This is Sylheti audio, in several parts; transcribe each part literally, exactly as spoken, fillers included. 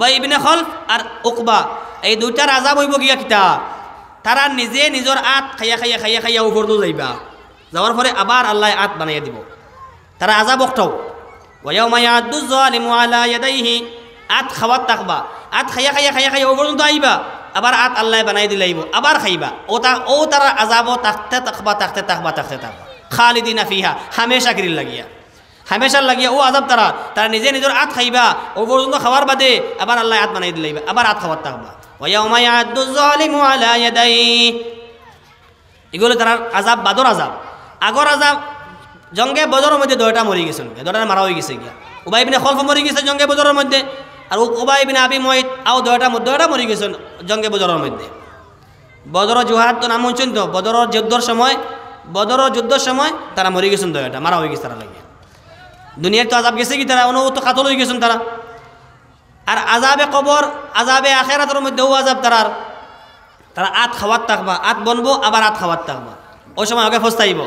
উবাই ইবনে খলফ আর উকবা, এই দুইটার আযাব অইবো গিয়া কিতা? তারা নিজে নিজর আত খাইয়া খাইয়া খাইয়া খাইয়া উপরতো যাইবা, যাওয়ার পরে আবার আল্লায় আত বানাইয়া দিবো। তারা আযাব অকটাউ। ওয়া ইয়াউমা ইয়াআদ্দুজ জালিমু আলা ইয়াদাইহি, আত খাওয়াত থাকবা, আত খাইয়া খাইয়া খাইয়া খাইয়া ও পর্যন্ত আইবা, আবার আত আল্লায় বানাই দিলাইবো, আবার খাইবা। ও তা-, ও তারার আযাবো থাকতে থাকবা, থাকতে থাকবা, থাকতে থাকবা। খালিদিনা ফিহা, হামেশা কিরির লাগিয়া। হামেশার লাগিয়া ও আযাব তারার, তারা নিজে নিজর আত খাইবা, ও পর্যন্ত খাওয়ার বাদে আবার আল্লায় আত বানাই দিলাইবা, আবার আত খাওয়াত থাকবা। ওয়া ইয়াউমা ইয়াআদ্দুজ জালিমু আলা ইয়াদাইহি। ইগু অইলো তারার আযাব, বাদর আযাব। আগর আযাব, জঙ্গে বদরর মধ্যে দুইটা মরি গেছইন, দুইটা মারা অইগেছে গিয়া। উবাই ইবনে খলফ মরি গেছে জঙ্গে বদরর মধ্যে, আর উ-, উবাই ইবনে আবি মুয়াইত, আও দুইটা ম-, দুইটা মরি গেছইন জঙ্গে বদরর মধ্যে। বদর জুহাদ তো নাম হুনছইন তো, বদরর যুদ্ধর সময়, বদরর যুদ্ধর সময় তারা মরি গেছইন দুইটা, মারা অইগেছে তারা লাগিয়া। দুনিয়ার তো আযাব গেছে গি তারা, অনো তো কাতল অইগেছইন তারা। আর আযাবে কবর, আযাবে আখেরাতর মধ্যেও আযাব তারার। তারা আত খাওয়াত থাকবা, আত বনবো, আবার আত খাওয়াত থাকবা। ওই সময় আগে ফস্তাইবো।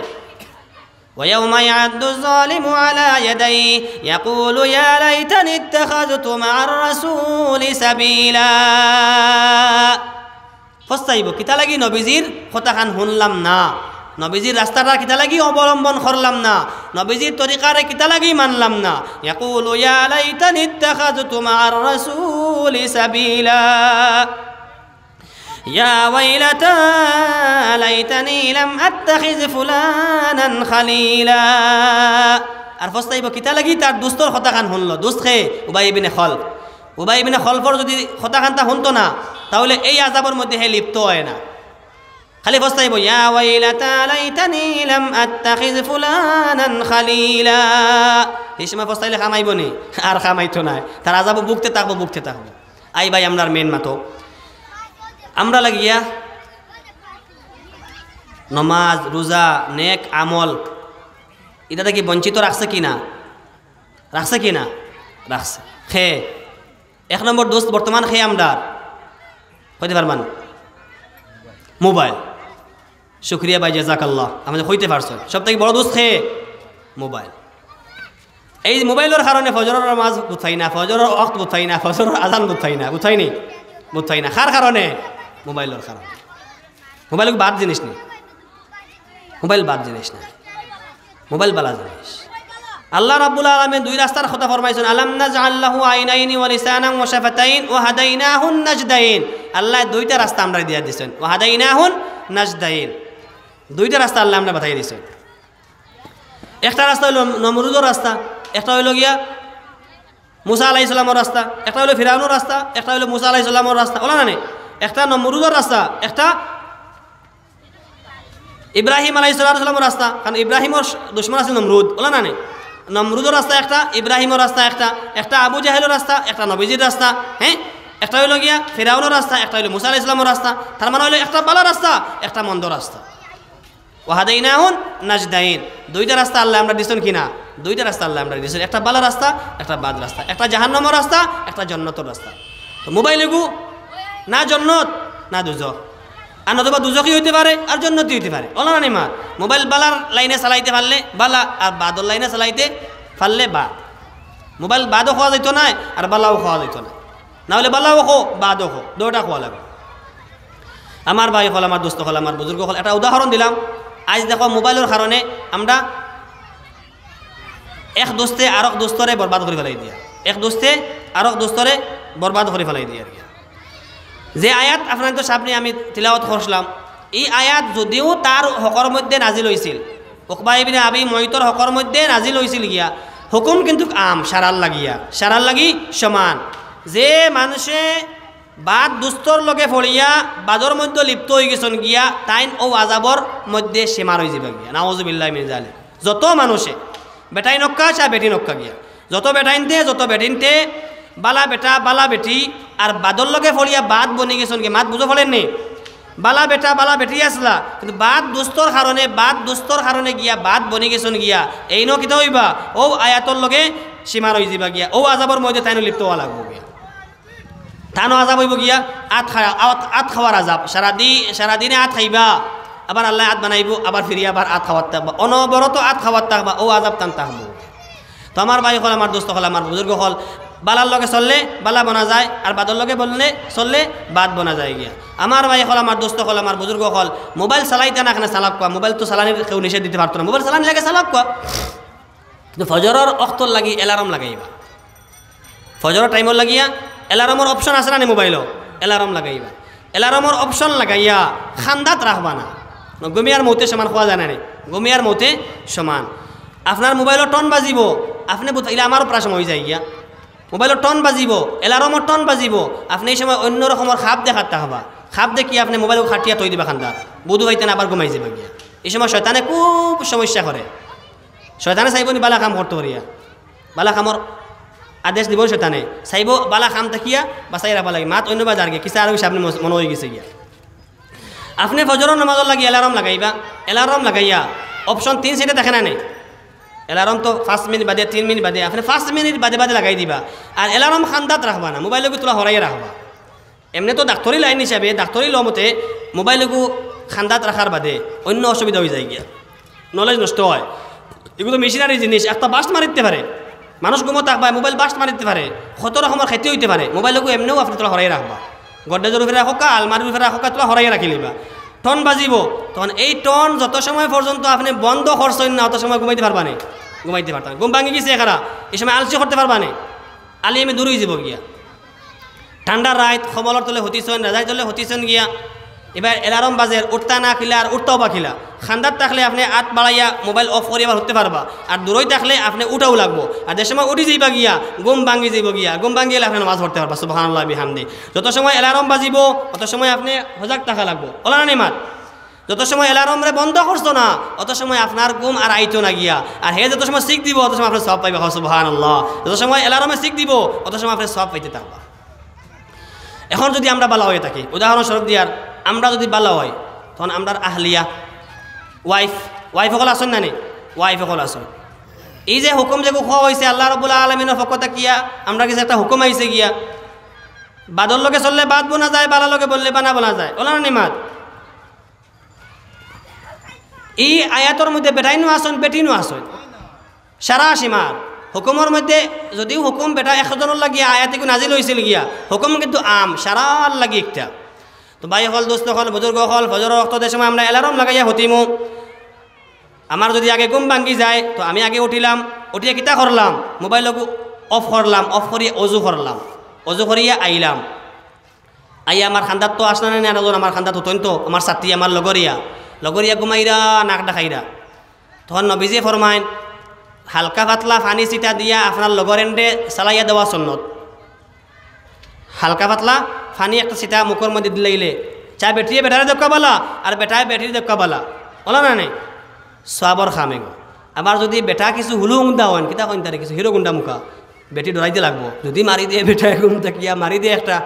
ويوم يعض الظالم على يديه يقول يا ليتني اتخذت مع الرسول سبيلا। ফস্তাইবো, কিতা লাগি নবীজির কথাখান হুনলাম না, নবীজির রাস্তাটা কিতা লাগি অবলম্বন করলাম না, নবীজির তরিকারে কিতা লাগি মানলাম না। يقول يا ليتني اتخذت مع الرسول سبيلا। يا ويلتى ليتني لم أتخذ فلانا خليلا। আর ফস্তাইবো, কিতা লাগি তার দুস্তর কথাখান হুনলো। দুস্ত কে? উবাই ইবনে খলফ। উবাই ইবনে খলফর যদি কথাখানতা হুনতো না, তাহলে এই আযাবর মধ্যে হে লিপ্ত অয় না। খালি ফস্তাইবো, يا ويلتى ليتني لم أتخذ فلانا خليلا। এই সময় ফস্তাইলে কামাইবো নি? আর কামাইতো নায়। তার আযাবো ভুগতে থাকবো, ভুগতে থাকবো। আই ভাই, আমরার মেইন মাতো। আমরা লাগিয়া নমাজ, রোজা, নেক আমল, ইতা থাকি বঞ্চিত রাখছে কি না? রাখছে কি না? রাখছে। কে? এক নম্বর দুস্ত বর্তমান কে আমরার? কইতে পারবা নি? মোবাইল। শুক্রিয়া ভাই, জাযাকাল্লাহ। আমারে কইতে পারছো। সব থাকি বড় দুস্ত কে? মোবাইল। এই মোবাইলর কারণে ফজরর নামাজ বুঝাই না, ফজরর ওয়াক্ত বুঝাই না, ফজরর আজান বুঝাই না, বুঝাই নি? বুঝাই না। কার কারণে? মোবাইলর কারণে। মোবাইল বাদ জিনিস নি, মোবাইল বাদ জিনিস না, মোবাইল বালা জিনিস। আল্লাহ রাব্বুল আলামিন দুই রাস্তার কথা ফরমাইছইন, ألم نجعل له عينين ولسانا وشفتين وهديناه النجدين। আল্লায় দুইটা রাস্তা আমরারে দিয়া দিছইন, وهديناه النجدين। দুইটা রাস্তা আল্লায় আমরারে বাতাই দিছইন। একটা রাস্তা অইলো নমরুদর রাস্তা, একটা অইলো গিয়া মুসা আলাইহিস সালামর রাস্তা, একটা অইলো ফিরাউনর রাস্তা, একটা অইলো মুসা আলাইহিস সালামর রাস্তা, অলা না নি? একটা নমরুদর রাস্তা, একটা ইব্রাহিম আলাইহিস সালামর রাস্তা, কারণ ইব্রাহিমর স-, দুশমন আছিল নমরুদ, অলা না নি? নমরুদর রাস্তা একটা, ইব্রাহিমর রাস্তা একটা, একটা আবু জাহেলর রাস্তা, একটা নবীজির রাস্তা, হ্যাঁ? একটা অইলো গিয়া ফিরাউনর রাস্তা, একটা অইলো মুসা আলাইহিস সালামর রাস্তা। তার মানে অইলো একটা বালা রাস্তা, একটা মন্দ রাস্তা। وهديناه النجدين। দুইটা রাস্তা আল্লায় আমরারে দিছইন কি না? দুইটা রাস্তা আল্লায় আমরারে দিছইন, একটা বালা রাস্তা, একটা বাদ রাস্তা, একটা জাহান্নামর রাস্তা, একটা জন্নতর রাস্তা। তো মোবাইল ইগু না জন্নত না দুজখ, আর নতুবা দুজখি অইতে পারে আর জন্নতি অইতে পারে, অলা না নি মাত? মোবাইল বালার লাইনে চালাইতে পারলে বালা, আর বাদর লাইনে চালাইতে পারলে বাদ। মোবাইল বাদও কওয়া যাইতো নায়, আর বালাও কওয়া যাইতো নায়। না অইলে বালাও কও, বাদও কও, দুইটা কওয়া লাগে। আমার ভাই অকল, আমার দোস্ত অকল, আমার বুজুর্গ অকল, একটা উদাহরণ দিলাম। আইজ দেখো, মোবাইলর কারণে আমরা এক দোস্তে আরক দোস্তরে বরবাদ করি ফালাই দিয়া, এক দোস্তে আরক দোস্তরে বরবাদ করি ফালাই দিয়া। যে আয়াত আপনারার সামনে আমি তিলাওয়াত করছিলাম, এই আয়াত যদিও তার হকর মধ্যে নাজিল অইছিল, উকবা ইবনে আবি মুয়াইতর হকর মধ্যে নাজিল অইছিল গিয়া, হুকুম কিন্তু আম, সারার লাগিয়া, সারার লাগি সমান। যে মানুষে বাদ দুস্তর লগে পড়িয়া বাদর মধ্যে লিপ্ত অইগেছইন গিয়া, তাইন অউ আযাবর মধ্যে শিমার অইযিবা গিয়া। নাউযুবিল্লাহি মিন যালিক। যত মানুষে, বেটাইন অউক্কা চা বেটিন অউক্কা গিয়া, যত বেটাইন্তে, যত বেটিন্তে, বালা বেটা, বালা বেটি, আর বাদর লগে পড়িয়া বাদ বনিগেছইন গিয়া, মাত বুজো ফালের নি? বালা বেটা, বালা বেটি আছলা, কিন্তু বাদ দুস্তর কারণে, বাদ দুস্তর কারণে গিয়া বাদ বনিগেছইন গিয়া, এইন কিতা অইবা? অউ আয়াতর লগে শিমার অইযিবা গিয়া, অউ আযাবর মধ্যে তাইনও লিপ্ত অওয়া লাগবো গিয়া। তানও আযাব অইবো গিয়া, আত খাওয়া, আত, আত খাওয়ার আযাব। সারাদি-, সারাদিনে আত খাইবা, আবার আল্লায় আত বানাইবো, আবার ফিরিয়া আবার আত খাওয়াত থাকবা, অনবরত আত খাওয়াত থাকবা, অউ আযাব তান থাকবো। তো আমার ভাই অকল, আমার দোস্ত অকল, আমার বুজুর্গ অকল, বালার লগে চললে বালা বনা যায়, আর বাদর লগে বললে চললে বাদ বনা যায় গিয়া। আমার ভাই অকল, আমার দোস্ত অকল, আমার বুজুর্গ অকল, মোবাইল চালাইতা না কেনে চালাউক্কা, মোবাইল তো চালানির কেউ নিষেধ দিতে পারতো না, মোবাইল চালানি লাগে চালাউক্কা। কিন্তু ফজরর অক্তর লাগি অ্যালার্ম লাগাইবা। ফজরর টাইমর লাগিয়া অ্যালার্মর অপশন আছে না নি মোবাইলো? অ্যালার্ম লাগাইবা। অ্যালার্মর অপশন লাগাইয়া খান্দাত রাখবা না। ঘুমিয়ার মৌতে সমান কওয়া যায় না নি? ঘুমিয়ার মৌতে সমান। আপনার মোবাইলো টন বাজিবো, আপনে বুঝ-, ইলা আমারও প্রায় সময় অই যায় গিয়া। মোবাইলো টন বাজিবো, অ্যালার্মর টন বাজিবো, আপনে ই সময় অইন্য রকমর খাব দেখাত থাকবা। খাব দেখিয়া আপনে মোবাইল কাটিয়া থই দিবা খান্দাত, বুধু পাইতা না, আবার ঘুমাই যাইবা গিয়া। ই সময় শয়তানে খুব সমস্যা করে। শয়তানে চাইবো নি বালা কাম করতো পারিয়া? বালা কামর আদেশ দিবো নি শয়তানে? চাইবো বালা কাম থাকিয়া বাচাই রাখবার লাগি। মাত অইন্য বাজার গিয়া, কিসা আরো হিসাব নি মনে অই গেছে গিয়া। আপনে ফজরর নামাজর লাগি অ্যালার্ম লাগাইবা, অ্যালার্ম লাগাইয়া অপশন তিন সাইডে দেখে না নি? অ্যালার্ম তো পাঁচ মিনিট বাদে, তিন মিনিট বাদে, আপনে পাঁচ মিনিট বাদে বাদে লাগাই দিবা। আর অ্যালার্ম খান্দাত রাখবা না, মোবাইল ওগু তুলা হরাইয়া রাখবা। এমনে তো ডাক্তরি লাইন হিসাবে, ডাক্তরি ল মতে মোবাইল ওগু খান্দাত রাখার বাদে অইন্য অসুবিধা অই যায় গিয়া, নলেজ নষ্ট অয়। এগু তো মেশিনারি জিনিস, একটা বাস্ট মারিতে পারে, মানুষ ঘুমো থাকবা, মোবাইল বাস্ট মারিতে পারে, কত রকমর ক্ষতি অইতে পারে। মোবাইল ওগু এমনেও আপনে তুলা হরাই রাখবা, গডরেজর উপরে রাখউক্কা, আলমারির উপরে রাখউক্কা, তুলা হরাইয়া রাখিলিবা। টন বাজিবো, তখন এই টন যত সময় পর্যন্ত আপনে বন্ধ করছইন না, অত সময় ঘুমাইতে পারবা নি? ঘুমাইতে পারতা না। ঘুম ভাঙ্গি গেছে একারা, ই সময় আলসি করতে পারবা নি? আলিয়ামি দূর অই যাইবো গিয়া। ঠান্ডা রাইত, কম্বলর তলে হুতিছইন, রেজাইর তলে হুতিছইন গিয়া, এবার অ্যালার্ম বাজের, উঠতা না কিলা আর উঠতাও বা কিলা। খান্দাত থাকলে আপনে আত বাড়াইয়া মোবাইল অফ করি আবার হুততে পারবা, আর দূরই থাকলে আপনে উঠাও লাগবো। আর যে সময় উঠি যাইবা গিয়া, ঘুম ভাঙ্গি যাইবো গিয়া, ঘুম ভাঙ্গি গেলে আপনে নামাজ পড়তে পারবা। সুবহানাল্লাহ বিহামদি। যত সময় অ্যালার্ম বাজিবো, অত সময় আপনে সজাগ থাকা লাগবো। অলা না নি মাত? যত সময় অ্যালার্মরে বন্ধ করছো না, অত সময় আপনার ঘুম আর আইতো না গিয়া। আর হে যত সময় চিক দিবো, অত সময় আপনে সওয়াব পাইবা। কও সুবহানাল্লাহ। যত সময় অ্যালার্মে চিক দিবো, অত সময় আপনে সওয়াব পাইতে থাকবা। এখন যুদি আমরা বালা অইয়া থাকি, উদাহরণস্বরূপ দিয়ার, আমরা যুদি বালা অই, তখন আমরার আহলিয়া, ওয়াইফ, ওয়াইফ অকল আছইন না নি? ওয়াইফ অকল আছইন। ই যে হুকুম যেগু কওয়া অইছে আল্লাহ রাব্বুল আলামিনর পক্ষ থাকিয়া, আমরার গেছে একটা হুকুম আইছে গিয়া, বাদর লগে চললে বাদ বনা যায়, বালার লগে বললে বালা বনা যায়। অলা না নি মাত? ই আয়াতর মধ্যে বেটাইনও আছইন, বেটিনও আছইন। সারা সীমার হুকুমর মধ্যে যুদিও হুকুম বেটা একজনর লাগিয়া আয়াত এগু নাজিল অইছিল গিয়া, হুকুম কিন্তু আম, সারার লাগি একটা। তো ভাই অকল, দোস্ত অকল, বুজুর্গ অকল, ফজরর অক্ত যে সময় আমরা অ্যালার্ম লাগাইয়া হুতিমু, আমার যুদি আগে ঘুম ভাঙ্গি যায়, তো আমি আগে উঠিলাম, উঠিয়া কিতা করলাম? মোবাইল ওগু অফ করলাম, অফ করিয়া অজু করলাম, অজু করিয়া আইলাম। আইয়া আমার খান্দাত তো আছলা না নি আরোজন, আমার খান্দাত হুতইন তো, আমার সাথী, আমার লগরিয়া, লগরিয়া ঘুমাইরা, নাক ডাকাইরা। তখন নবীজিয়ে ফরমাইন, হালকা পাতলা পানি ছিটা দিয়া আপনার লগর এনরে চালাইয়া দেওয়া সুন্নত। হালকা পাতলা পানি একটা ছিটা মুখর মধ্যে দিলাইলে, চায় বেটিয়ে বেটারে দেউক্কা বালা, আর বেটায় বেটিরে দেউক্কা বালা। অলা না নি? সওয়াবর কাম এগু। আবার যুদি বেটা কিছু হুলু হুংদা অইন, কিতা কইন তারে, কিছু হিরো গুন্ডা মুখা, বেটি ডরাইতে লাগবো। যুদি মারি দে বেটায় ঘুম থাকিয়া, মারি দে একটা,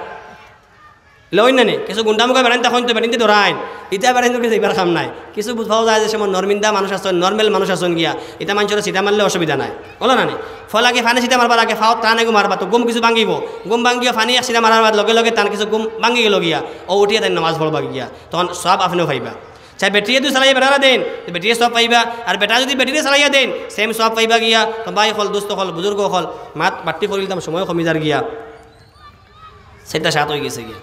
লইন না নি? কিছু গুন্ডা মুখা বেটাইন, তখন তো বেটাইন্তে ডরাইন। ইতা বেটাইন তো কিছু ইবার কাম নাই। কিছু বুঝ পাওয়া যায় যে সময় নরমিন্দা মানুষ আছইন, নরমাল মানুষ আছইন গিয়া, ইতা মানষরে ছিটা মারলে অসুবিধা নাই। অলা না নি? ফলে আগে পানি ছিটা মারবার আগে পাওত টান এগু মারবা, তো ঘুম কিছু ভাঙ্গিবো। ঘুম ভাঙ্গিয়া পানি এক ছিটা মারার বাদ লগে লগে তান কিছু ঘুম ভাঙ্গি গেলো গিয়া, অউ উঠিয়া তাইন নামাজ পড়বা গিয়া, তখন সওয়াব আপনেও পাইবা। চায় বেটিয়ে যুদি চালাইয়া বেটারে দেইন, তো বেটিয়ে সওয়াব পাইবা, আর বেটায় যুদি বেটিরে চালাইয়া দেইন, সেম সওয়াব পাইবা গিয়া। তো ভাই অকল, দোস্ত অকল, বুজুর্গ অকল, মাত বাট্টি করিলিতাম, সময় কমি যার গিয়া। চাইরটা সাত অই গেছে গিয়া।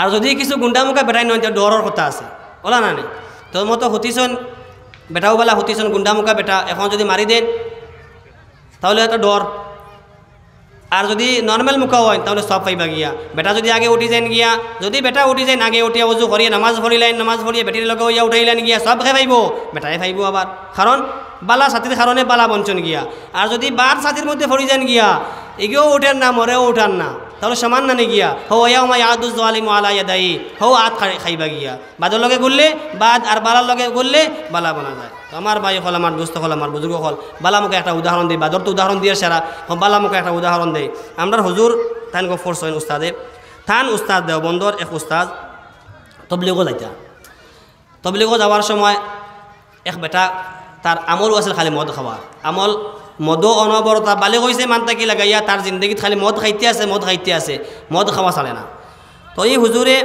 আর যুদি কিছু গুন্ডা মুখা বেটাইন অইন, তে ডরর কথা আছে। অলা না নি? তো মতো হুতিছইন, বেটাও বালা হুতিছইন, গুন্ডা মুখা বেটা, এখন যুদি মারি দেইন, তাইলে একটা ডর। আর যুদি নরমাল মুখা অইন, তাইলে সওয়াব পাইবা গিয়া। বেটা যুদি আগে উঠি যাইন গিয়া, যুদি বেটা উঠি যাইন আগে উঠিয়া অজু করিয়া নামাজ পড়িলাইন, নামাজ পড়িয়া বেটির লগে অইয়া উঠাইলাইন গিয়া, সওয়াব কে পাইবো? বেটায় পাইবো আবার। কারণ বালা সাথীর কারণে বালা বনছইন গিয়া। আর যুদি বাদ সাথীর মধ্যে পড়ি যাইন গিয়া, ইগেও উঠের না, মরেও উঠার না, তাইলে সমান না নি গিয়া? হো ইয়াউমা ইয়াদুজ জালিমু আলা ইয়াদাইহি, হো আত খাই-, খাইবা গিয়া। বাদর লগে গুললে বাদ, আর বালার লগে গুললে বালা বনা যায়। তো আমার ভাই অকল, আমার দোস্ত অকল, আমার বুজুর্গ অকল, বালা মুখা একটা উদাহরণ দেই, বাদর তো উদাহরণ দিয়ার সারা, হো বালা মুখা একটা উদাহরণ দেই। আমরার হুজুর তাইন গফ করছইন উস্তাদে, তান উস্তাদ দেওবন্দর এক উস্তাদ তবলিগো যাইতা। তবলিগো যাওয়ার সময় এক বেটা, তার আমলও আছিল খালি মদ খাওয়া। আমল, মদও অনবরত বালিগ অইছে মান থাকি লাগাইয়া তার জিন্দেগিত খালি মদ খাইতে আছে, মদ খাইতে আছে, মদ খাওয়া ছাড়ে না। তো ই হুজুরে,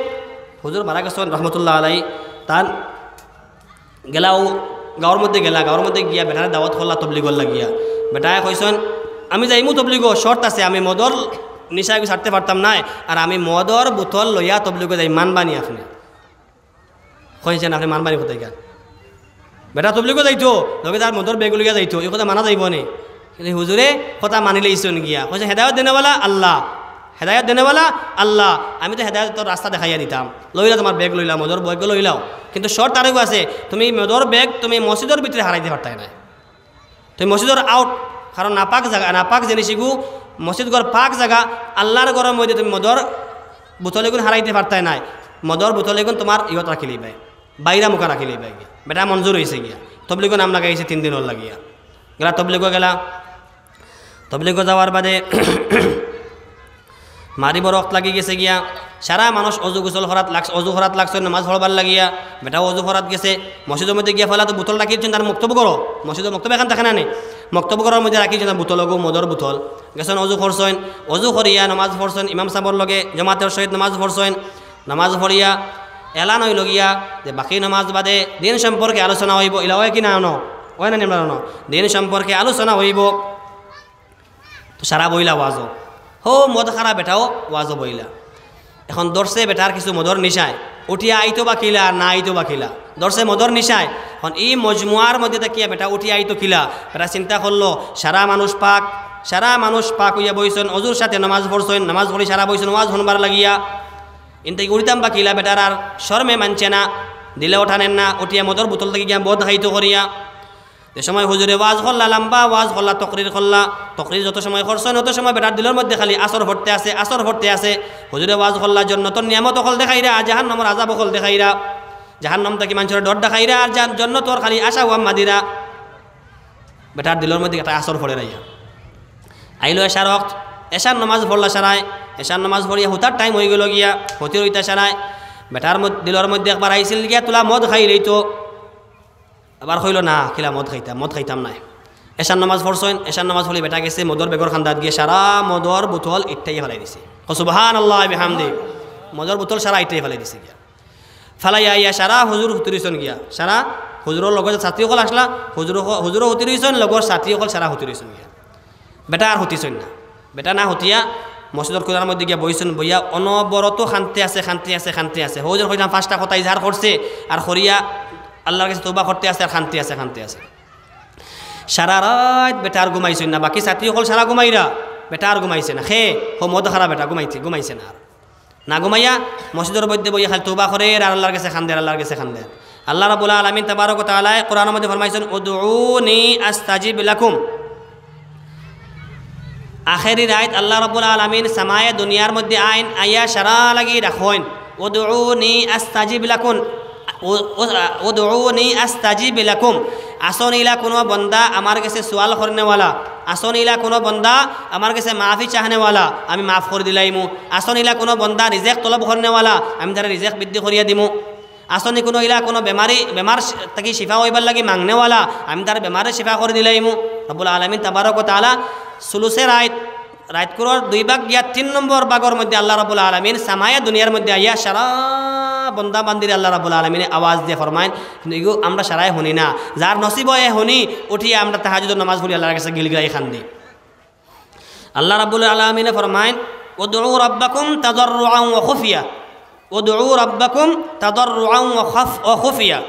হুজুর মারা গেছইন রহমতুল্লাহ আলাই, তান গেলা অউ গাঁওর মধ্যে গেলা, গাঁওর মধ্যে গিয়া বেটারে দাওয়াত করলা তবলিগর লাগিয়া। বেটায় কইছইন, আমি যাইমু তবলিগো, শর্ত আছে, আমি মদর নিশা ছাড়তে পারতাম নায়, আর আমি মদর বোতল লইয়া তবলিগো যাইমু, মানবা নি আপনে? কইছইন, আপনে মানবা নি? কোথায় গেল? বেটা তবলিগো যাইতো, লগে তার মদর ব্যাগ লইয়া যাইতো, ই কথা মানা যাইবো নি? কিন্তু হুজুরে কথা মানিলাইছইন গিয়া। কইছে, "হেদায়ত দেনেওয়ালা আল্লাহ, হেদায়ত দেনেওয়ালা আল্লাহ, আমি তো হেদায়তর রাস্তা দেখাইয়া দিতাম, লইলা তুমার ব্যাগ লইলা, মদর ব্যাগ লইলাও, কিন্তু শর্ত আরেকগু আছে, তুমি মদর ব্যাগ তুমি মসজিদর ভিতরে হারাইতে পারতায় নায়।" তুমি মসজিদর আউট, কারণ নাপাক জাগা, নাপাক জিনিস ইগু, মসজিদ ঘর পাক জাগা, আল্লার ঘরর মধ্যে তুমি মদর বোতল ইগুন হারাইতে পারতায় নায়। মদর বোতল ইগুন তুমার ইয়ত রাখিলাইবায়, বাইরা মুখা রাখিলাইবায়। বেটা মঞ্জুর অইছে গিয়া, তবলিগো নাম লাগাইছে তিন দিনর লাগিয়া। গেলা তবলিগো গেলা, তবলিগো যাওয়ার বাদে মাগরিবর ওয়াক্ত লাগি গেছে গিয়া, সারা মানুষ অজু গোসল করাত লাগছে, অজু করাত লাগছে, নামাজ পড়বার লাগিয়া। বেটা অজু করাত গেছে, মসজিদর মধ্যে গিয়া ফালা তো বোতল রাখিছইন তার মক্তব ঘরো, মসজিদর মক্তব এখান থাকে না নি, মক্তব ঘরর মধ্যে রাখিছইন তার বোতল, অগু মদর বোতল। গেছইন অজু করছইন, অজু করিয়া নামাজ পড়ছইন, ইমাম সাবর লগে জমাতর সহিত নামাজ পড়ছইন। নামাজ পড়িয়া এলান অইল গিয়া যে বাকি নামাজ বাদে দিন সম্পর্কে আলোচনা অইবো, ইলা অয় কি না অনো? অয় না নি আমরার অনো? দিন সম্পর্কে আলোচনা অইবো। তো সারা বইলা ওয়াজো, হো মদ খারা বেটাও ওয়াজো বইলা। এখন ধরছে বেটার কিছু মদর নিশায়, উঠিয়া আইতো বা কিলা, না আইতো বা কিলা, ধরছে মদর নিশায়। এখন ই মজমুয়ার মধ্যে থাকিয়া বেটা উঠিয়া আইতো কিলা? বেটা চিন্তা করলো, সারা মানুষ পাক, সারা মানুষ পাক অইয়া বইছইন, অজুর সাথে নামাজ পড়ছইন, নামাজ পড়ি সারা বইছইন ওয়াজ হুনবার লাগিয়া। ইন থাকি উঠিতাম বা কিলা? বেটার আর শরমে মানছে না, দিলেও টানের না, উঠিয়া মদর বোতল থাকি গিয়া মদ খাইতো করিয়া। যে সময় হুজুরে ওয়াজ করলা, লম্বা ওয়াজ করলা, তকরির করলা, তকরির যত সময় করছইন, অত সময় বেটার দিলর মধ্যে খালি আসর পড়তে আছে, আসর পড়তে আছে। হুজুরে ওয়াজ করলা, জন্নতর নিয়ামত অকল দেখাইরা, আর জাহান্নামর আজাব অকল দেখাইরা, জাহান্নাম থাকি মানষরে ডর দেখাইরা, আর জান-, জন্নতর খালি আশা ওয়াম মাদিরা। বেটার দিলর মধ্যে একটা আসর পড়ে রাইয়া। আইলো এশার ওয়াক্ত, এশার নামাজ পড়লা সারায়, এশার নামাজ পড়িয়া হুতার টাইম অইগেলো গিয়া, হুতির অইতা সারায়। বেটার মধ-, দিলর মধ্যে একবার আইছিল গিয়া তুলা মদ খাইলাইতো। আবার কইলো, "না, কিলা মদ খাইতাম, মদ খাইতাম নায়।" এশার নামাজ পড়ছইন, এশার নামাজ পড়ি বেটা গেছে মদর বেগর কান্দাত গিয়া সারা মদর বোতল ইটাইয়া ফালাই দিছে। কও, "সুবহানাল্লাহি বিহামদি।" মদর বোতল সারা ইটাইয়া ফালাই দিছে গিয়া। ফালাইয়া আইয়া সারা হুজুর হুতি রইছইন গিয়া। সারা হুজুরর লগে যে ছাত্রী অকল আছলা, হুজুর অক-, হুজুরও হুতি রইছইন, লগর ছাত্রী অকল সারা হুতি রইছইন গিয়া। বেটা আর হুতিছইন না। বেটা না হুতিয়া মসজিদর কুনার মধ্যে গিয়া বইছইন, বইয়া অনবরত কানতে আছে, কানতে আছে, কানতে আছে। হউ যেন কইলাম পাঁচটা কথা ইজহার করছে, আর করিয়া আল্লার গেছে তওবা করতে আছে, আর কানতে আছে, কানতে আছে। সারা রাইত বেটা আর ঘুমাইছইন না, বাকি ছাত্রী অকল সারা ঘুমাইরা, বেটা আর ঘুমাইছে না। কে? হউ মদ খারা বেটা ঘুমাইছে, ঘুমাইছে না আর। না ঘুমাইয়া মসজিদর মধ্যে বইয়া খালি তওবা করের আর আল্লার গেছে কান্দের, আল্লার গেছে কান্দের। আল্লা রাব্বুল আলামিন তাবারক ওয়া তাআলায় কোরআনর মধ্যে ফরমাইছইন, "উদউনি আস্তাজিব লাকুম।" আখেরি রাইত আল্লা রাব্বুল আলামিন সামায়ে দুনিয়ার মধ্যে আইন, আইয়া সারা লাগি ডাকইন, "উদউনি আস্তাজিব লাকুম।" উ-, উ-, "উদউনি আস্তাজিব লাকুম।" আছইন ইলা কুনু বন্দা আমার গেছে সুয়াল করনেওয়ালা, আছইন ইলা কুনু বন্দা আমার গেছে মাফি চাহনেওয়ালা, আমি মাফ করি দিলাইমু। আছইন ইলা কুনু বন্দা রিজেক তলব করনেওয়ালা, আমি তারে রিজেক বৃদ্ধি করিয়া দিমু। আছইন নি কুনু ইলা কুনু বেমারি, বেমার শি-, থাকি শিফা অইবার লাগি মাংনেওয়ালা, আমি তার বেমারে শিফা করি দিলাইমু। রাব্বুল আলামিন তাবারক ওয়া তাআলা সুলুসে রাইত, রাইতকুরর দুই ভাগ গিয়া তিন নম্বর ভাগর মধ্যে আল্লা রাব্বুল আলামিন সামায়ে দুনিয়ার মধ্যে আইয়া সারা বন্দা বান্দিরে আল্লা রাব্বুল আলামিনে আওয়াজ দিয়া ফরমাইন, কিন্তু ইগু আমরা সারায় হুনি না। যার নসিব অয় হুনি, উঠিয়া আমরা তাহাজ্জুদর নামাজ পড়ি আল্লার গেছে গিলগিলাই কান্দি। আল্লা রাব্বুল আলামিনে ফরমাইন, "উদউ রাব্বাকুম তাদাররুআন ওয়া খুফিয়া।" উদউ রাব্বাকুম তাদাররুআন ওয়া খাফ-, ওয়া খুফিয়া।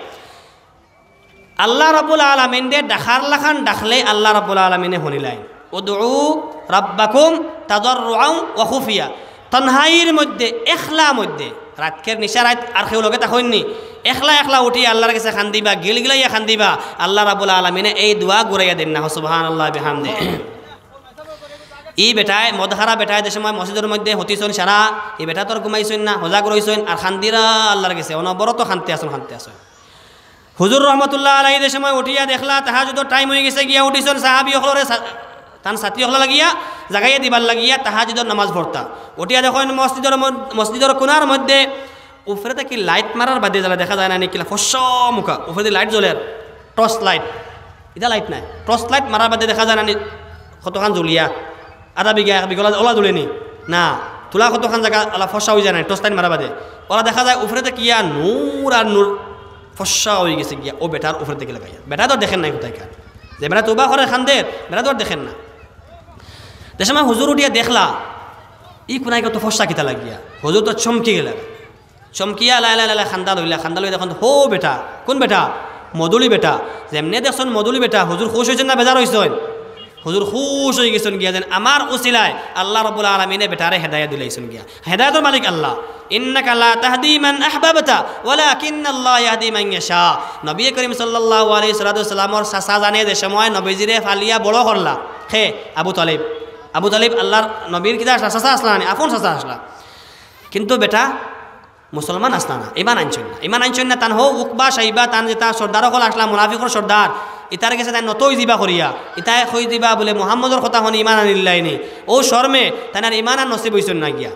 আল্লা রাব্বুল আলামিনরে ডাকার লাখান ডাকলে আল্লা রাব্বুল আলামিনে হুনিলাইন। "উদউ রাব্বাকুম তাদাররুআন ওয়া খুফিয়া।" তনহাইর মধ্যে, একলা মধ্যে, রাইতকুর নিশা রাইত আর কেউ লগে থাকইন নি, একলা একলা উঠি আল্লার গেছে কান্দিবা, গিলগিলাইয়া কান্দিবা, আল্লা রাব্বুল আলামিনে এই দোয়া ঘুরাইয়া দেইন না। সুবহানাল্লাহি বিহামদি। ই বেটায়, মদ খারা বেটায় যে সময় মসজিদর মধ্যে হুতিছইন সারা, ই বেটা তো আর ঘুমাইছইন না, হজাগ রইছইন, আর কান্দিরা আল্লার গেছে, অনবরত কানতে আছইন, কানতে আছইন। হুজুর রহমতুল্লাহ আলাইহি যে সময় উঠিয়া দেখলা, তাহাজ্জুদর টাইম অইগেছে, গিয়া উঠিছইন, সাহাবি অকলরে সা-, তান সাথী অকলর লাগিয়া, জাগাইয়া দিবার লাগিয়া, তাহাজ্জুদর নামাজ পড়তা। উঠিয়া দেখইন মসজিদর মধ-, মসজিদর কুনার মধ্যে উপরে থাকি লাইট মারার বাদে জ্বালা দেখা যায় না নি কিলা ফর্সা মুখা, উপরেদি লাইট জ্বলের, টর্চ লাইট। ইটা লাইট নায়, টর্চ লাইট মারার বাদে দেখা যায় না নি কতখান জ্বলিয়া, আধা বিঘা, এক বিঘা অলা, অলা জ্বলে নি? না, তুলা কতখান জাগা অলা ফর্সা অইযায় না নি, টর্চ লাইট মারার বাদে। অলা দেখা যায় উপরে থাকিয়া নূর আর নূর, ফর্সা অইগেছে গিয়া, অউ বেটার উপরে থাকি লাগাইয়া। বেটা তো দেখের নায় কোথায় কার। যে বেটা তওবা করের কান্দের, বেটা তো আর দেখের না। যে সময় হুজুর উঠিয়া দেখলা, ই কুনাই কত ফর্সা কিতা লাগিয়া, হুজুর তো চমকি গেলা। চমকিয়া লাই লাই লাই খান্দা লইলা, খান্দা লইয়া দেখইন, হো বেটা, কুন বেটা? মদুলি বেটা। যেমনে দেখছইন মদুলি বেটা, হুজুর খুশ অইছইন না বেজার অইছইন? হুজুর খুশ অইগেছইন গিয়া, যেন আমার উসিলায় আল্লাহ রাব্বুল আলামিনে বেটারে হেদায়েত দিলাইছইন গিয়া। হেদায়েতর মালিক আল্লাহ। ইন্নাকা লা তাহদি মান আহবাবতা ওয়ালাকিন্নাল্লাহা ইয়াহদি মান ইয়াশা। নবী করিম সাল্লাল্লাহু আলাইহি সাল্লাতু ওয়াসাল্লামর চাচা জানে যে সময় নবীজিরে ফালিয়া বড় করলা, কে? আবু তালিব। আবু তালিব আল্লাহর নবীর কিতা আছলা? চাচা আছলা না নি? আপন চাচা আছলা। কিন্তু বেটা মুসলমান আছলা না, ইমান আনছইন না। ইমান আনছইন না, তান হউ উকবা, শাইবা, তান যেতা সর্দার অকল আছলা, মুনাফিকর সর্দার, ইতার গেছে তাইন নত অইযিবা করিয়া, ইতায় কইযিবা বুলে মুহাম্মদর কথা হুনি ইমান আনিলাইনি। অউ শরমে তান আর ইমান আর নসিব অইছইন না গিয়া।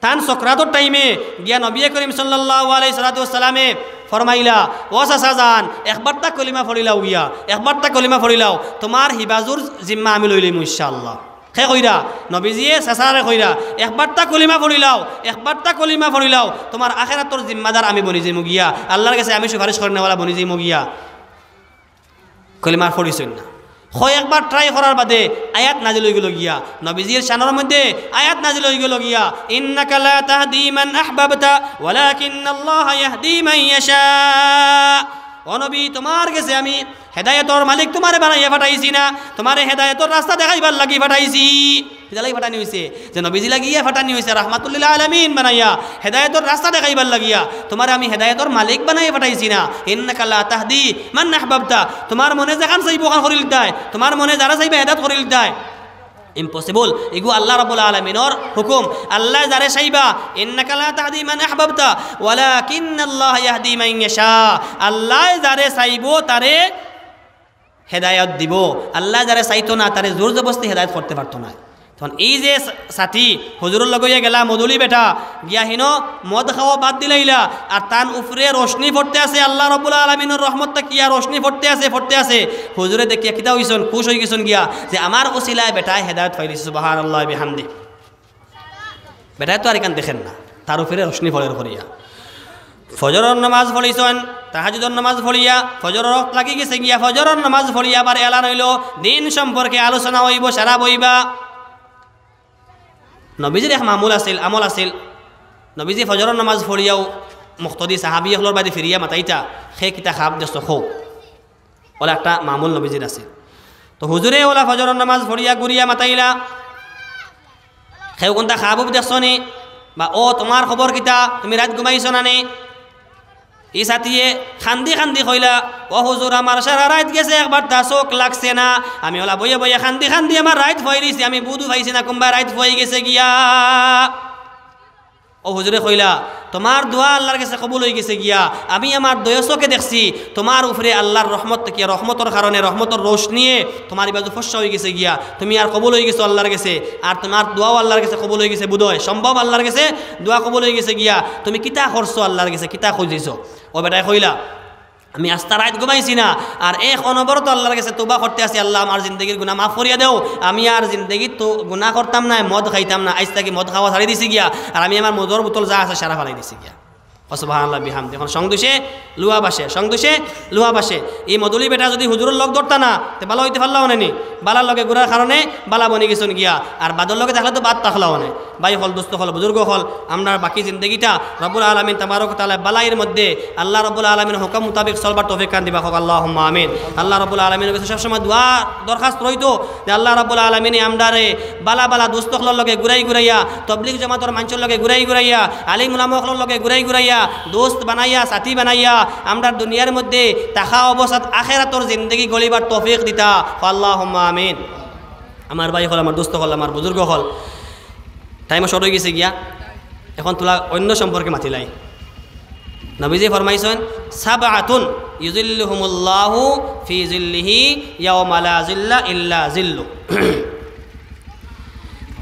তান সকরাতর টাইমে গিয়া নবী করিম সাল্লাল্লাহু আলাইহি সাল্লাতু ওয়াসাল্লামে ফরমাইলা, "ও চাচা জান, একবারতা কলিমা পড়িলাও গিয়া, একবারতা কলিমা পড়িলাও, তুমার হিবাজুর জিম্মা আমি লইলিমু ইনশাআল্লাহ।" কে কইরা? নবীজিয়ে চাচারে কইরা, "একবারতা কলিমা পড়িলাও, একবারতা কলিমা পড়িলাও, তুমার আখেরাতর জিম্মাদার আমি বনি যাইমু গিয়া, আল্লাহর গেছে আমি সুপারিশ করনেওয়ালা বনি যাইমু গিয়া।" কলিমা পড়ছইন না। কয়েকবার ট্রাই করার বাদে আয়াত নাজিল অইগেলো গিয়া, নবীজির শানর মধ্যে আয়াত নাজিল অইগেলো গিয়া, "ইন্নাকা লা তাহদি মান আহবাবতা ওয়ালাকিন্নাল্লাহা ইয়াহদি মান ইয়াশা।" ও নবী, তুমার গেছে আমি হেদায়েতর মালিক তুমারে বানাইয়া পাঠাইছি না, তুমারে হেদায়েতর রাস্তা দেখাইবার লাগি পাঠাইছি। কিতার লাগি পাঠানি অইছে? যে নবীজি লাগিয়া পাঠানি অইছে, রাহমাতুল্লিল আলামিন বানাইয়া, হেদায়েতর রাস্তা দেখাইবার লাগিয়া। তুমারে আমি হেদায়েতর মালিক বানাইয়া পাঠাইছি না। ইন্নাকা লা তাহদি মান আহবাবতা। তুমার মনে যেখান চাইবো অখান করিলিতায়, তুমার মনে যারে চাইবা হেদায়েত করিলিতায়। Impossible। ইগু আল্লাহ রাব্বুল আলামিনর হুকুম। আল্লায় যারে চাইবা, ইন্নাকা লা তাহদি মান আহবাবতা ওয়ালাকিন্নাল্লাহা ইয়াহদি মান ইয়াশা। আল্লায় যারে চাইবো তারে হেদায়েত দিবো। আল্লায় যারে চাইতো না, তারে জোর জবরদস্তি হেদায়েত করতে পারতো নায়। তখন এই যে সা-, সাথী হুজুরর লগে গেলা মদুলি বেটা, গিয়া হিনো মদ খাওয়া বাদ দিলাইলা, আর তান উপরে রোশনি পড়তে আছে, আল্লাহ রাব্বুল আলামিনর রহমত থাকিয়া রোশনি পড়তে আছে, পড়তে আছে। হুজুরে দেখিয়া কিতা অইছইন, খুশ অইগেছইন গিয়া যে আমার উসিলায় বেটায় হেদায়েত পাইলিছে। সুবহানাল্লাহি বিহামদি। বেটায় তো আর ইখান দেখের না, তার উপরে রোশনি পড়ের করিয়া। ফজরর নামাজ পড়ছইন, তাহাজ্জুদর নামাজ পড়িয়া, ফজরর ওয়াক্ত লাগি গেছে গিয়া, ফজরর নামাজ পড়িয়া আবার এলান অইলো, দিন সম্পর্কে আলোচনা অইবো, সারা বইবা। নবীজির এক মামুল আছিল, আমল আছিল। নবীজি ফজরর নামাজ পড়িয়াউ মুক্তদি সাহাবী অকলর বায়দি ফিরিয়া মাতাইতা, "কে কিতা খাব দেখছো কও।" অলা একটা মামুল নবীজির আছে। তো হুজুরে অলা ফজরর নামাজ পড়িয়া ঘুরিয়া মাতাইলা, "কেউ কুনটা খাব উব দেখছো নি? বা ও তুমার খবর কিতা? তুমি রাইত ঘুমাইছো না নি?" ই সাথীয়ে কান্দি কান্দি কইলা, "ও হুজুর, আমার সারা রাইত গেছে, একবারতা চউখ লাগছে না। আমি অলা বইয়া বইয়া কান্দি কান্দি আমার রাইত ফুয়াই দিছি, আমি বুঝও পাইছি না কুনবায় রাইত ফুয়াই গেছে গিয়া।" অউ হুজুরে কইলা, "তুমার দোয়া আল্লাহর গেছে কবুল অইগেছে গিয়া। আমি আমার দুইও চউখে দেখছি, তুমার উপরে আল্লাহর রহমত থাকিয়া, রহমতর কারণে, রহমতর রোশনিয়ে তুমার ইবাজু ফর্সা অইগেছে গিয়া। তুমি আর কবুল অইগেছো আল্লাহর গেছে, আর তুমার দোয়াও আল্লাহর গেছে কবুল অইগেছে বুধয়। সম্ভব আল্লাহর গেছে দোয়া কবুল অইগেছে গিয়া। তুমি কিতা করছো আল্লাহর গেছে, কিতা খুজিছো?" অউ বেটায় কইলা, "আমি আস্তা রাইত ঘুমাইছি না, আর এক অনবরত আল্লাহর গেছে তওবা করতে আছি, 'আল্লাহ, আমার জিন্দেগির গুনা মাফ করিয়া দেও, আমি আর জিন্দেগিত তো গুনা করতাম নায়, মদ খাইতাম না, আইজ থাকি মদ খাওয়া ছাড়ি দিছি গিয়া, আর আমি আমার মদর বোতল যা আছে সারা ফালাই দিছি গিয়া।'" ও সুবহানাল্লাহ বিহামদি। অখন সংদোষে লুয়া বাসে, সংদোষে লুয়া বাসে। ই মদুলি বেটা যুদি হুজুরর লগ ধরতা না, তে বালা অইতে পারলা অনে নি? বালার লগে ঘুরার কারণে বালা বনি গেছইন গিয়া, আর বাদর লগে থাকলে তো বাদ থাকলা অনে। ভাই অকল, দোস্ত অকল, বুজুর্গ অকল, আমরার বাকি জিন্দেগিটা রব্বুল আলামিন তাবারক ওয়া তাআলা বালাইর মধ্যে আল্লাহ রব্বুল আলামিনর হুকুম মোতাবেক চলবার তৌফিক খান দিবা, কউক আল্লাহুম্মা আমিন। আল্লাহ রব্বুল আলামিনর গেছে সবসময় দোয়া দরখাস্ত রইতো যে আল্লাহ রব্বুল আলামিনে আমরারে বালা বালা দোস্ত অকলর লগে ঘুরাই ঘুরাইয়া, তবলিগ জমাতর মানষর লগে ঘুরাই ঘুরাইয়া, আলিম উলামা অকলর লগে ঘুরাই ঘুরাইয়া, দোস্ত বানাইয়া, সাথী বানাইয়া, আমরার দুনিয়ার মধ্যে থাকা অবস্থাত আখেরাতর জিন্দেগি গড়িবার তৌফিক দিতা, কউক আল্লাহুম্মা আমিন। আমার ভাই অকল, আমার দোস্ত অকল, আমার বুজুর্গ অকল, টাইমও শর্ট অইগেছে গিয়া, অখন তুলা অইন্য সম্পর্কে মাতিলাই। নবীজি ফরমাইছইন, "সাবআতুন ইউজিল্লুহুমুল্লাহু ফি জিল্লিহি ইয়াওমা লা জিল্লা ইল্লা জিল্লু।"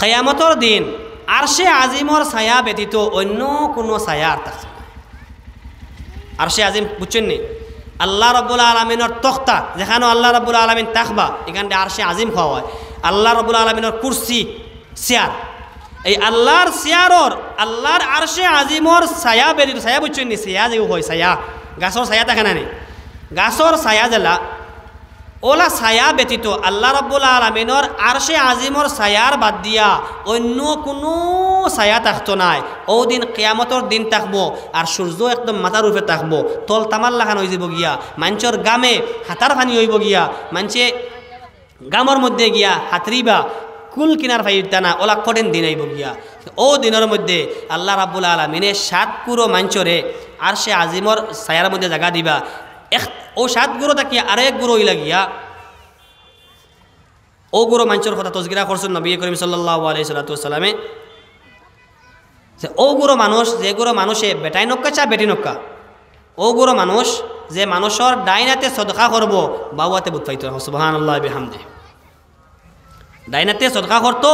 কিয়ামতর দিন আরশে আজিমর ছায়া ব্যতীত অইন্য কুনু ছায়া আর থাকছে না। আরশে আজিম বুঝছইন নি? আল্লাহ রব্বুল আলামিনর তখতা, যেখানো আল্লাহ রব্বুল আলামিন থাকবা, ইখানরে আরশে আজিম কওয়া অয়। আল্লাহ রব্বুল আলামিনর কুরসি, চেয়ার। এই আল্লাহর চেয়ারর, আল্লাহর আরশে আজিমর ছায়া ব্যতীত, ছায়া বুঝছইন নি? ছায়া যে অয় ছায়া, গাছর ছায়া থাকে না নি? গাছর ছায়া যেলা, অলা ছায়া ব্যতীত আল্লাহ রাব্বুল আলামিনর আরশে আজিমর ছায়ার বাদ দিয়া অইন্য কুনু ছায়া থাকতো নায়। অউ দিন কিয়ামতর দিন থাকবো, আর সূর্য একদম মাথার উপরে থাকবো, তল তামার লাখান অইযিবো গিয়া, মানষর ঘামে হাতার পানি অইবো গিয়া, মানষে ঘামর মধ্যে গিয়া হাতরিবা, কুল কিনার পাইতা না, অলা কঠিন দিন আইবো গিয়া। অউ দিনর মধ্যে আল্লাহ রাব্বুল আলামিনে সাত গুরু মানষরে আরশে আজিমর ছায়ার মধ্যে জাগা দিবা। এক, অউ সাত গুরু থাকিয়া আরো এক গুরু অইলা গিয়া, অউ গুরু মানষর কথা তজকিরা করছইন নবী করিম সাল্লাল্লাহু আলাইহি সাল্লাতু ওয়াসাল্লামে, যে অউ গুরু মানুষ, যে গুরু মানুষে বেটাইন অউক্কা চা বেটিন অউক্কা, অউ গুরু মানুষ যে মানষর ডাইন আতে সদকা করবো, বাউ আতে বুট পাইতো না। সুবহানাল্লাহি বিহামদিহি। ডাইন আতে সদকা করতো,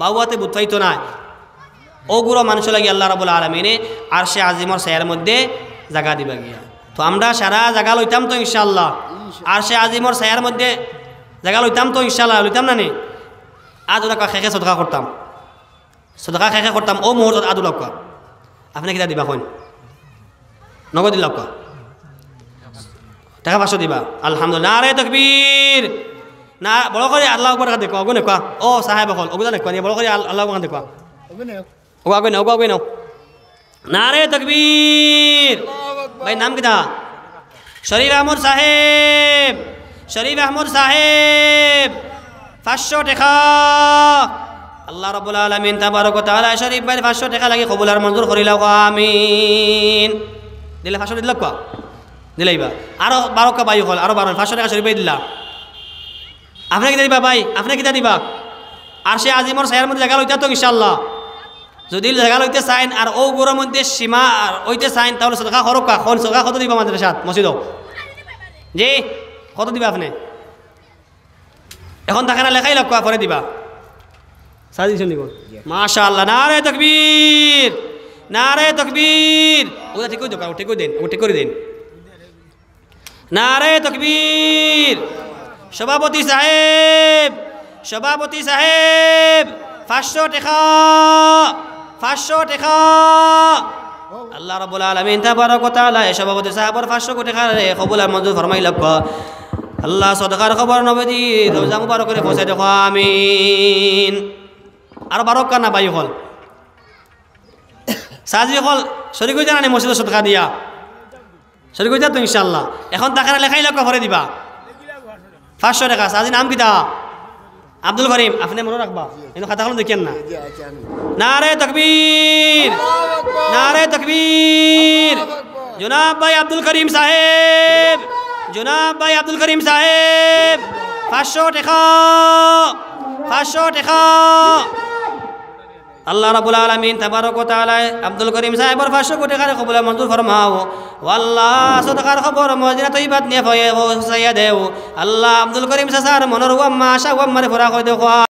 বাউ আতে বুট পাইতো না। অউ গুরু মানষর লাগি আল্লাহ রাব্বুল আলামিনে আরশে আজিমর ছায়ার মধ্যে জাগা দিবা গিয়া। তো আমরা সারা জাগা লইতাম তো ইনশাআল্লাহ? আরশে আজিমর ছায়ার মধ্যে জাগা লইতাম তো ইনশাআল্লাহ? লইতাম না নি? আত উঠাউক্কা, কে কে সদকা করতাম, সদকা কে কে করতাম, অউ মুহূর্তত আত উঠাউক্কা। আপনে কিতা দিবা কইন? নগদ দিলাউক্কা। টেকা পাঁচশো দিবা। আলহামদুলিল্লাহ। নারায়ে তাকবীর। না, বড় করি আল্লাহু আকবার দেখাও, অগুন দেখাও। ও সাহেব অকল, অগুন দেখাও, বড় করি আল-, আল্লাহু আকবার দেখাও। অগু আগুন, অগু আগুন। নারায়ে তাকবীর। ভাই, নাম কিতা? শরীফ আহমদ সাহেব, শরীফ আহমদ সাহেব, পাঁচশো টেকা। আল্লাহ রাব্বুল আলামিন তাবারক ওয়া তাআলা শরীফ ভাইর পাঁচশো টেকা লাগি কবুল আর মঞ্জুর করিলাউক্কা, আমিন। দিলে পাঁচশো দিলাউক্কা? দিলাইবা। আরো বারোক্কা ভাই অকল, আরো বারো, পাঁচশো টেকা শরীফ ভাই দিলা। আপনে কিতা দিবা ভাই? আপনে কিতা দিবা? আরশে আজিমর ছায়ার মধ্যে জাগা লইতা তো ইনশাআল্লাহ? যুদি জাগা লইতে চাইন আর অউ গুরুর মধ্যে সীমা আর অইতে চাইন, তাইলে সদকা করউক্কা। কইন সদকা কত দিবা মাদ্রাসাত, মসজিদো? জি, কত দিবা আপনে? অখন থাকে না, লেখাইলাউক্কা, পরে দিবা। সাজি শুনি কোন? মাশাআল্লাহ, নারায়ে তাকবীর, নারায়ে তাকবীর। অগুন ঠিক করি দেন, অগুন ঠিক করি দেন। নারায়ে তাকবীর। সভাপতি সাহেব, সভাপতি সাহেব, পাঁচশো টেকা, পাঁচশো টেকা। আল্লাহ রাব্বুল আলামিন তাবারক ওয়া তাআলা এ সভাপতি সাহেবর পাঁচশো টেকারে কবুল আর মঞ্জুর ফরমাইলাউক্কা। আল্লাহ সদকার খবর নবীজির রওজা মুবারকো পৌঁছাই দেও, আমিন। আরো বারোক্কা না ভাই অকল? সাজি অকল শরিক অইতা না নি মসজিদো সদকা দিয়া? শরিক অইতা তো ইনশাআল্লাহ। অখন থাকে না, লেখাইলাউক্কা, পরে দিবা। পাঁচশো টেকা। সাজি নাম কিতা? আব্দুল করিম। আপনে মনো রাখবা, ইনো খাতা কলম দেখিয়েন না। নারায়ে তাকবীর, নারায়ে তাকবীর। জনাব ভাই আব্দুল করিম সাহেব, জনাব ভাই আব্দুল করিম সাহেব, পাঁচশো টেকা, পাঁচশো টেকা। আল্লাহ রাব্বুল আলামিন তাবারক ওয়া তাআলা আব্দুল করিম সাহেবর পাঁচশো টেকারে কবুল আর মঞ্জুর ফরমাও। ও আল্লাহ, সদকার খবর মদিনা তৈয়বাত নিয়া পৌঁছাইয়া দেও। আল্লাহ, আব্দুল করিম চাচার মনর অউ আশা, অউ আশারে পুরা করি দেও।